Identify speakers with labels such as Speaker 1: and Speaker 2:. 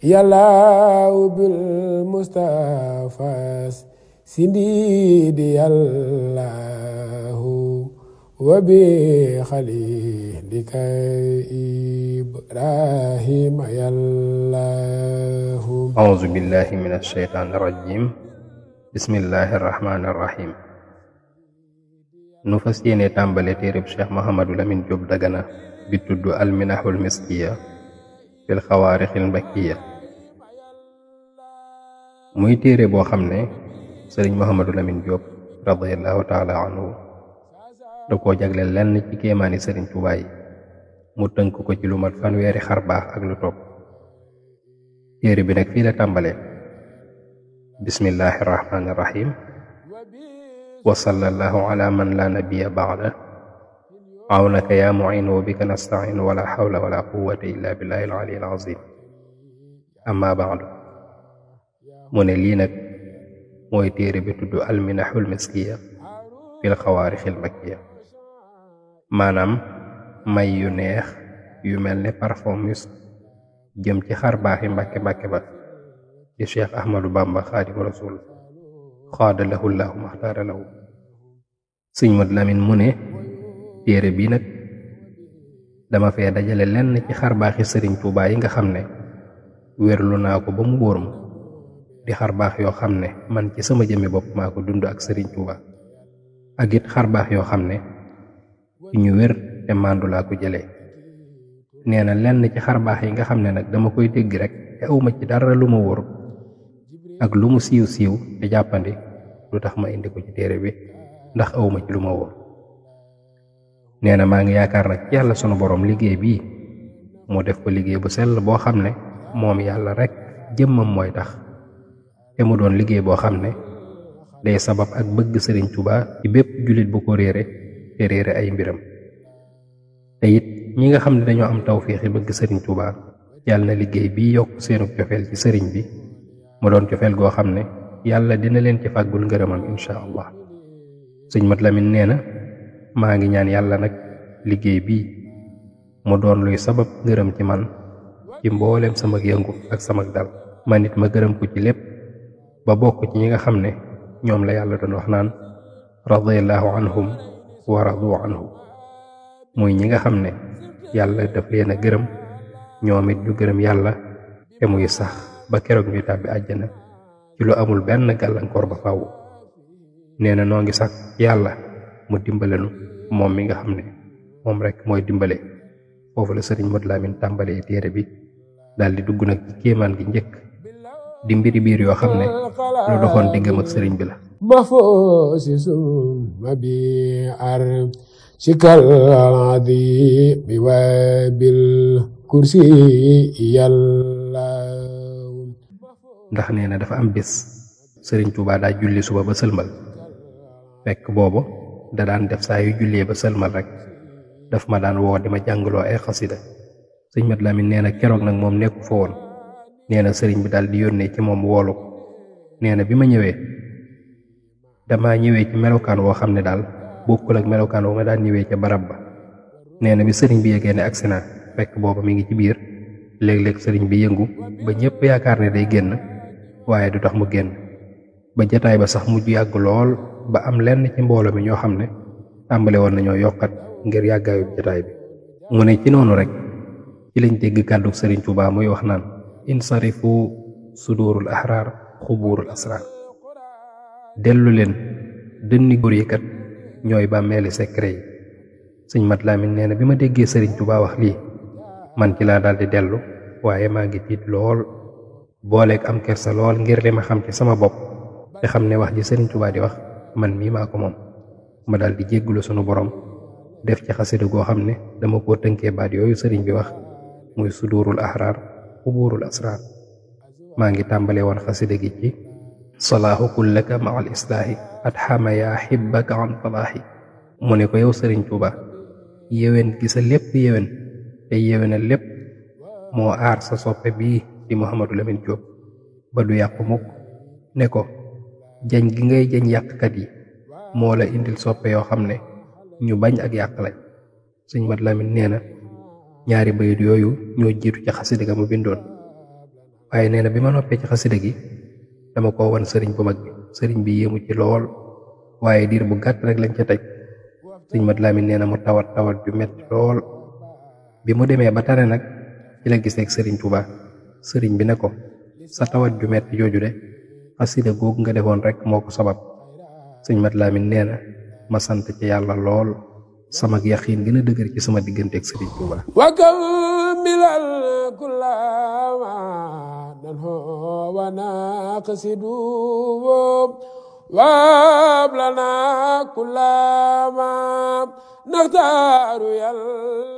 Speaker 1: yàllaaw bil Mustafa sindidi yàllaahu wa bi xalilika Ibrahima yàllaahu.
Speaker 2: Auzu billahi mina shaytaani rajim. Bismillahi rahmaani rahim. nu fas yéene tàmbale téereb Cheikh Mouhamadou Lamine Diop Dagana bi tudd alminahul miskiya fil xawaarixil mbakkiya. muy téere boo xam ne sëriñ Mouhamadou Lamine Diop radiyallahu taala anhu da koo jagle lenn ci kéemaani sëriñ Tuubaa yi mu tënk ko ci lu mat fanweeri xarbaax ak lu topp. téere bi nag fii la tàmbale: bismillahi rahmaani rahim. wa sallallahu ala man la nabiya ba'da awnaka ya mu'in wa bika nasta'in wala hawla wala quwwata illa billahi al-ali al-azim. amma ba'du. mu ne lii nag mooy téere bi tudd alminahul miskiya fil xawaarixil makkiya, maanaam may yu neex yu mel ne parfum mus jëm ci xar baaxi mbàkke mbàkke ba ci Cheikh Ahmadou Bamba xaadimu rasul xaada lahu llahu maxtaara lahu. sëñ Mat Lamin mu ne téere bi nag dama fee dajale lenn ci xarbaaxi sëriñ Tuubaa yi nga xam ne wérlu naa ko ba mu wóor ma, di xarbaax yoo xam ne man ci sama jëmmi bopp maa ko dund ak sëriñ Tuubaa, ak it xarbaax yoo xam ne ci ñu wér te màndu laa ko jëlee. nee na lenn ci xarbaax yi nga xam ne nag dama koy dégg rek te awma ci dara lu ma wóor ak lu mu siiw siiw te jàppandi lu tax ma indi ko ci téere bi, ndax awma ci lu ma wóor. nee na maa ngi yaakaar nag yàlla sunu boroom liggéey bii mu def ko liggéey bu sell boo xam ne moom yàlla rek jëmmam mooy tax, te mu doon liggéey boo xam ne day sabab ak bëgg sëriñ Tuubaa ci bépp jullit bu ko réere te réere ay mbiram. te it ñi nga xam ne dañoo am tawféexi bëgg sëriñ Tuubaa, yàlla na liggéey bii yokk seenu cofeel ci sëriñ bi mu doon cofeel goo xam ne yàlla dina leen ci fàggul ngërëmam insha allah. sëñ Mat Lamin nee na maa ngi ñaan yàlla nag liggéey bii mu doon luy sabab ngërëm ci man ci mboolem sama yëngu ak sama dal, man it ma gërëm ko ci lépp ba bokk ci ñi nga xam ne ñoom la yàlla doon wax naan radiyallahu anhum wa radu anhu, muy ñi nga xam ne yàlla daf leen a gërëm ñoom it ñu gërëm yàlla te muy sax ba keroog ñuy tàbbi àjjana ci lu amul benn gàllankoor ba faaw. nee na noo ngi sax yàlla mu dimbalenu moom mi nga xam ne moom rek mooy dimbale. foofu la sëriñ Mat Lamin tàmbalee téere bi daal di dugg nag ci kéemaan gi njëkk di mbiri biir yoo xam ne lu doxoon diggam ak sëriñ bi la.
Speaker 1: mafoosi summa bi ar sikal adi bi wabil kursi yàlla.
Speaker 2: ndax nee na dafa am bis sëriñ Tuubaa daa julli suba ba sëlmal, fekk boobu da daan def saa yu jullee ba sëlmal rek daf ma daan woo di ma jàngaloo ay xasida. sëñ Mat Lamin nee na keroog nag moom nekku fa woon. nee na sëriñ bi daal di yónnee ci moom woolu ko. nee na bi ma ñëwee dama ñëwee ci melokaan woo xam ne daal bokkul ak melokaan woo ma daan ñëwee ca barab ba. nee na bi sëriñ bi yëgee ne agsi naa fekk booba mi ngi ci biir, léeg-léeg sëriñ bi yëngu ba ñëpp yaakaar ne day génn waaye du tax mu génn, ba jataay ba sax mujj yàgg lool ba am lenn ci mbooloo mi ñoo xam ne tàmbale woon nañoo yokkat ngir yàggaayu jataay bi. mu ne ci noonu rek ci lañ dégg kàddu sëriñ Tuubaa muy wax naan insarifu sudurul ahrar xuburul asrar. dellu leen, dënni góor yi kat ñooy bàmmeeli secret yi. sëñ Mat Lamin nee na bi ma déggee sëriñ Tuubaa wax lii man ci laa daldi dellu, waaye maa ngi tiit lool booleeg am kersa lool ngir li ma xam ci sama bopp te xam ne wax ji sëriñ Tuubaa di wax man mii maa ko moom. ma daldi jéggulu sunu borom def ci xasida goo xam ne dama koo tënkee baat yooyu sëriñ bi wax muy sudurul ahrar xuburul asrar. maa ngi tàmbale woon xasida gi ci salaahu kullaka ma al islaahi at xama yaa xibbaka an falaahi. mu ne ko yow sëriñ Tuubaa yéwén gi sa lépp yéwén te yéwénal lépp moo aar sa soppe bii di Mouhamadou Lamine Diop ba du yàqu mukk. ne ko jañ gi ngay jañ yàqkat yi moo la indil soppe yoo xam ne ñu bañ ak yàq lañ. sëñ Mat Lamin nee na ñaari bayit yooyu ñoo jiitu ci xasida ga mu bindoon. waaye nee na bi ma noppee ci xasida gi dama ko wan sëriñ bu mag bi sëriñ bi yéemu ci lool waaye diir bu gàtt rek lañ ca teg sëñ Mat Lamin nee na mu tawat ju metti lool bi mu demee ba tane nag ci la giseek sëriñ Tuuba sëriñ bi ne ko sa tawat ju metti jooju de xasida googu nga defoon rek moo ko sabab sëñ Mat Lamin nee na ma sant ci yàlla lool sama yaqiin gën a dëgër ci sama digganteeg sëriñ Tuuba
Speaker 1: وكمل كل ما ننهو ونقصد وابلنا كل ما نختار يلا